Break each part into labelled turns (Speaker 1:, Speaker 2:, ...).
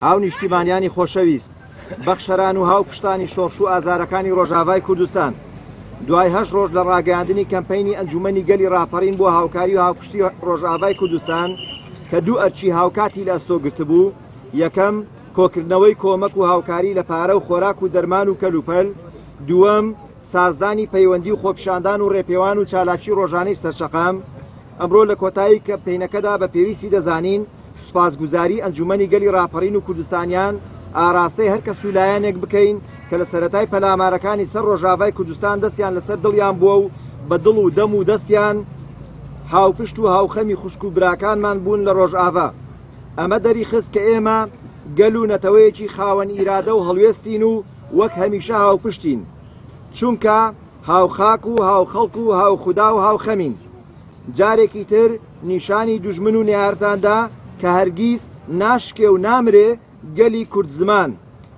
Speaker 1: هاونیشتیمانیانی خۆشەویست، بەخشەران و هاوپشتانی شۆڕش و ئازارەکانی ڕۆژاڤای کوردستان، دوای هەشت ڕۆژ لە ڕاگەیاندنی کەمپەینی ئەنجوومەنی گەلی ڕاپەڕین بۆ هاوکاری و هاوپشتی ڕۆژاڤای کوردستان کە دوو ئەرکی هاوکاتی لە ئەستۆ گرتبوو، یەکەم، کۆکردنەوەی کۆمەک و هاوکاری لە پارە و خۆراک و دەرمان و کەلوپەل، دووەم، سازدانی پەیوەندی و خۆپیشاندان و ڕێپێوان و چالاکی ڕۆژانەی سەرشەقام، ئەمڕۆ لە کۆتایی کەمپەینەکەدا بە پێویستی دەزانین سوپاسگوزاری ئەنجومەنی گەلی ڕاپەڕین و کوردستانیان ئاراستەی هەر کەس و لایەنێک بکەین کە لە سەرەتای پەلامارەکانی سەر ڕۆژاڤای کوردستان دەستیان لەسەر دڵیان بووە و بە دڵ و دەم و دەستیان هاوپشت و هاوخەمی خوشک و براکانمان بوون لە ڕۆژاڤا. ئەمە دەریخست کە ئێمە گەل و نەتەوەیەکی خاوەن ئیرادە و هەڵوێستین و وەک هەمیشە هاوپشتین، چونکە هاوخاک و هاوخەڵک و هاوخودا و هاوخەمین. جارێکی تر نیشانی دوژمن و نەیارتان دا کە هەرگیز ناشکێ و نامرێ گەلی کورد زمان.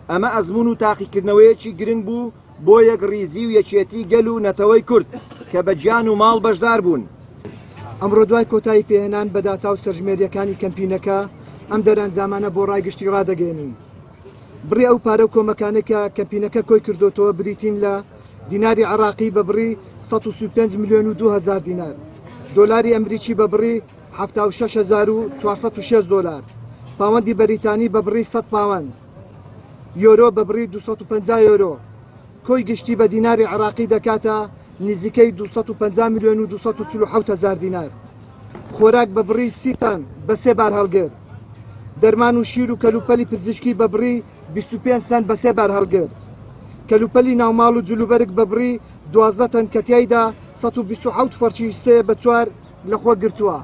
Speaker 1: ئەمە ئەزموون و تاقیکردنەوەیەکی گرنگ بوو بۆ یەکڕیزی و یەکێتی گەل و نەتەوەی کورد کە بە گیان و ماڵ بەشدار بوون.
Speaker 2: ئەمڕۆ دوای کۆتایی پێهێنان بە داتا و سەرژمێرییەکانی کەمپینەکە، ئەم دەرئەنجامانە بۆ ڕای گشتی ڕادەگەیەنین. بڕی ئەو پارە و کۆمەکانەی کە کەمپینەکە کۆی کردۆتەوە بریتین لە، دیناری عێراقی بە بڕی 135 ملیۆن و 2000 دینار، دۆلاری ئەمریکی بە بڕی 76460 دۆلار، پاوەندی بەریتانی بە بڕی 100 پاوەند، یۆرۆ بە بڕی 250 یۆرۆ، کۆی گشتی بە دیناری عێراقی دەکاتە نزیکەی 250 ملیۆن و 247 هەزار دینار. خۆراک بە بڕی 30 تەن بە سێ بارهەڵگر، دەرمان و شیر و کەلوپەلی پزیشکی بە بڕی 25 تەن بە سێ بارهەڵگر، کەلوپەلی ناوماڵ و جلوبەرگ بە بڕی 12 تەن کە تیایدا 127 فەرشی سێ بە چوار لەخۆ گرتووە.